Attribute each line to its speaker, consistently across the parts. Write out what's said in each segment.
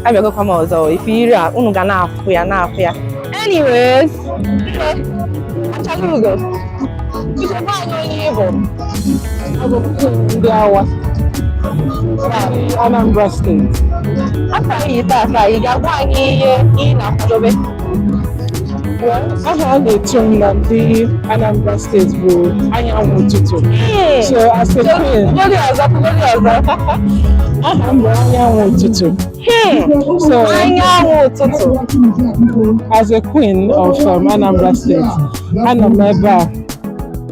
Speaker 1: Abịagokwa m ọzọ ife iri a unu ga na-afụ ya na-afụ ya. Anyways, Achalugo, biko gwa anyị onye ị bụ.
Speaker 2: Abụ m ndị Awa, Anambra Steeti.
Speaker 1: Afọ anyị tata, ị ga-agwa anyị ihe ị na-akwadobe?
Speaker 2: Aha a na-etu m na ndị Anambra Steeti bụ Anyanwụ Ụtụtụ. So as a queen,
Speaker 1: Kwugodi ọzọ, kwugodi ọzọ.
Speaker 2: Aha m bụ Anyanwụ Ụtụtụ. So
Speaker 1: Anyanwụ Ụtụtụ.
Speaker 2: As a queen of Anambra State, anọ m ebe a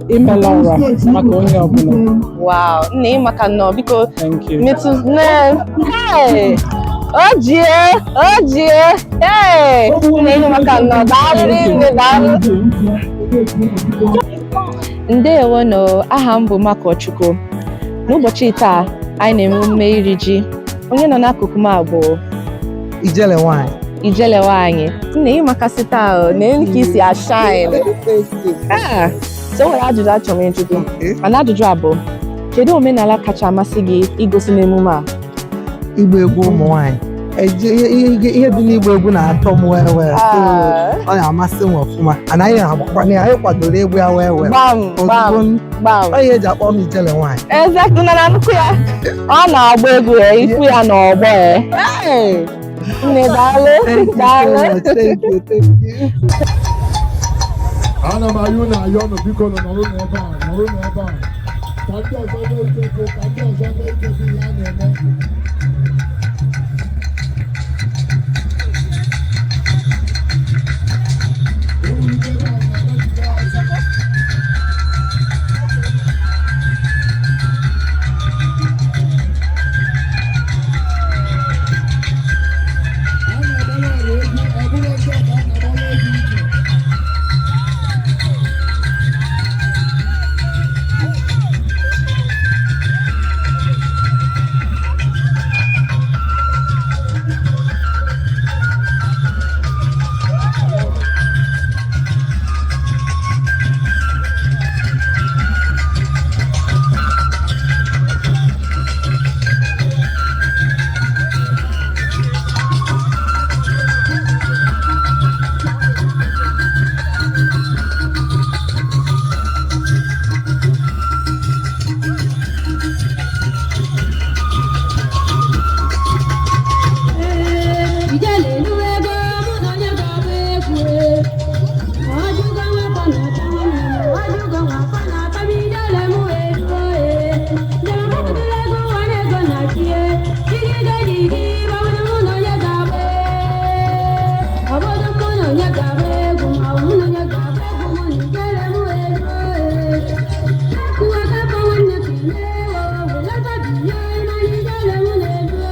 Speaker 2: imela ụra maka onye ọbụla.
Speaker 1: Wow, nne, ị maka nnọọ, biko.
Speaker 2: Thank you.
Speaker 1: Metụ nne. Hey! O jie, o jie. Hey! Nne, ị maka nnọọ, daalụ nne, daalụ. Ndeewo, aha m bụ Makochukwu. N'ụbọchị taa, anyị na-eme emume iri ji. Onye nọ n'akụkụ m a bụ
Speaker 3: Ijele nwanyị.
Speaker 1: Ijele nwanyị. Nne, ị makasị taa o, na elu ka isi ashine. Ah, so o nwere ajụjụ achọrọ m ịjụ gị. Mana ajụjụ a bụ, kedu omenala kacha amasị gị igosi n'emume a?
Speaker 3: Ịgba egwu ụmụ nwanyị. Ihe dị n'ịgba egwu na-atọ m wee wee. So, ọ na-amasị m ọfụma. Anaghị agbakwana ya, anyị kwadoro egwu ya wee wee.
Speaker 1: Gbam gbam.
Speaker 3: Ozugbo
Speaker 1: Gbam.
Speaker 3: ọ ihe eji akpọ m Ijele nwanyị.
Speaker 1: Exactly, na nnukwu ya. Ọ na-agba egwu ya, ikwu ya n'ọgbọ ya. Hey! Nne, daalụ.
Speaker 3: Thank you so
Speaker 1: Daalụ.
Speaker 3: much. Thank you, thank you.
Speaker 4: Ana m ayọ na ayọ nụ, biko nụ, nọrọ n'ebe a, nọrọ n'ebe a, ka ndị ọzọ nwee ike kwuo, ka ndị ọzọ nwee ike bụ ihe a na-eme. Ewulite ebe a na-anọchite azụ. A na-agbara ọra egwu, ọ bụrụ ndị a ka a na-agbara egwu iche.
Speaker 5: Ijele nu ego mụ na onye ga-agba egwu ọjụgo nwakọ na-ata nwanne m ọjụgo nwakọ na-ata m ijele mụ eruo njem mapụtara ego nwa na ego na chie jigide jigi obodo mụ na onye ga-agba obodo mụ na onye ga-agba egwu ma ọ mụ na onye ga-agba egwu mụ na ijele mụ eruo akụwa kapọ nwanne kelee welata biye mana ijele mụ na-eruo.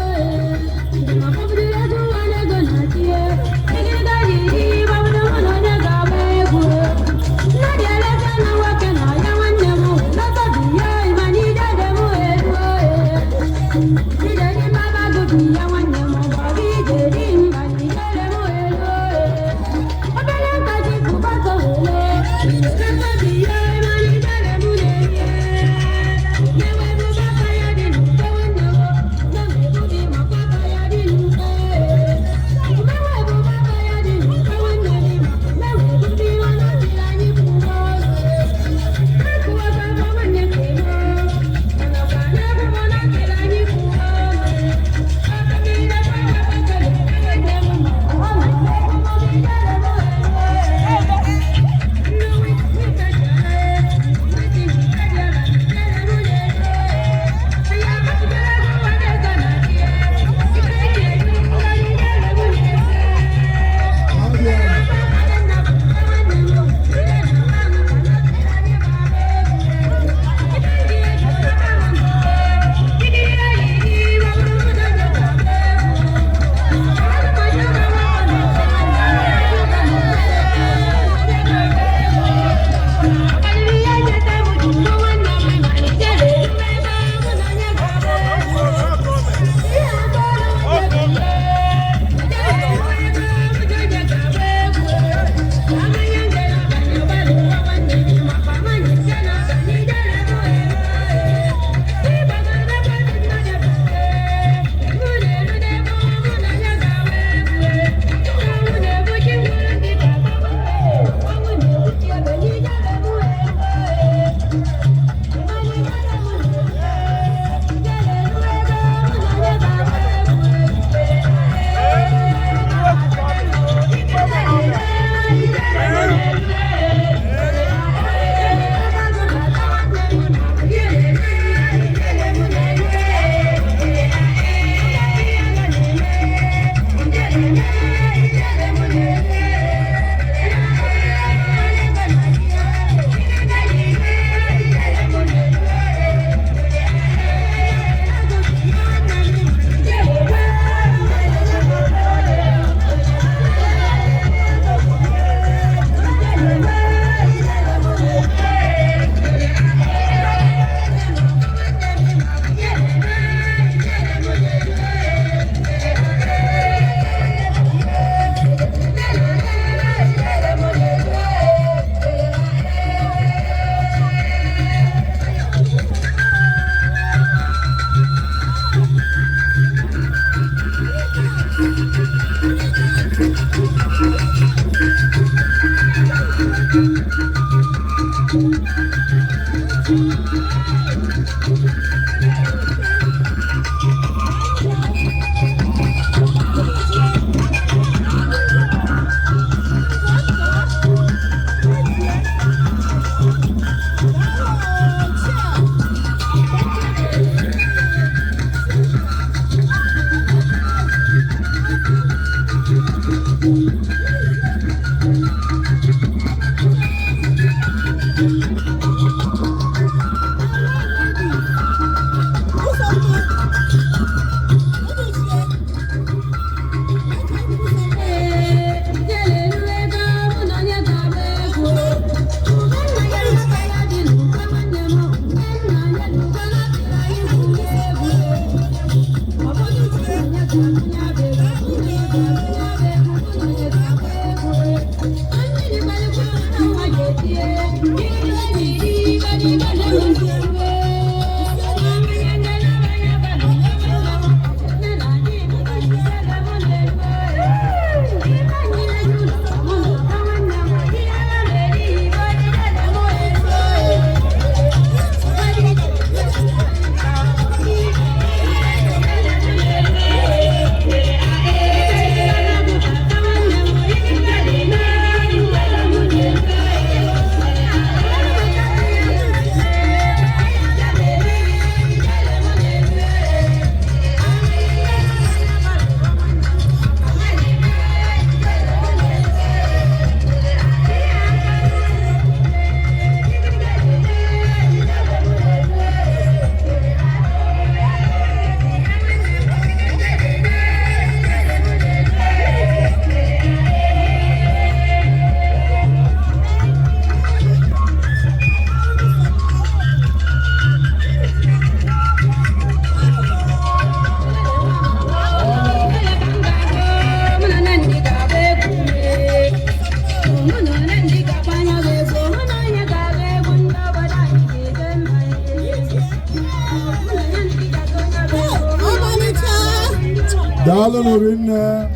Speaker 4: Daalụ rinne.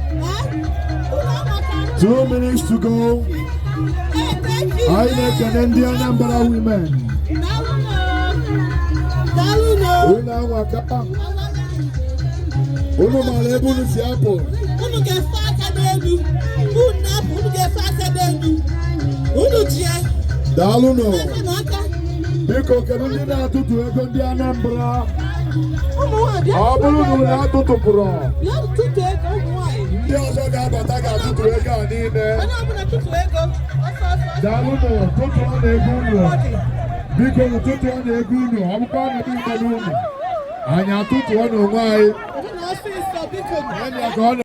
Speaker 4: 2 minutes to go. Anyị na-ekene ndị Anambra women. Unu anwaka. Unu maara ebe unu si apụ.
Speaker 6: Unu ga-efe aka n'elu, unu na-apụ, unu ga-efe aka n'elu, unu ji ya.
Speaker 4: Daalụnụ.
Speaker 6: Efe n'aka.
Speaker 4: Biko, kedu ndị na-atụtụ ego ndị Anambra?
Speaker 6: Ụmụ nwaanyị.
Speaker 4: Ọ bụrụ na unu atụtụpụrụ,
Speaker 6: Bịa tụtụ ego, ụmụ nwaanyị.
Speaker 4: ndị ọzọ ga-abata ga-atụtụ ego a niile.
Speaker 6: Onye ọbụla tụtụ ego ọsọ ọsọ.
Speaker 4: Daalụnụ, tụtụọ na ego unu. Biko, tụtụọ na ego unu. Ọ bụkwa na ebe unu. Anyị atụtụọ n'onwe anyị.
Speaker 6: Onye na ọsịsọ, biko.
Speaker 4: Enyi ya ka ọ.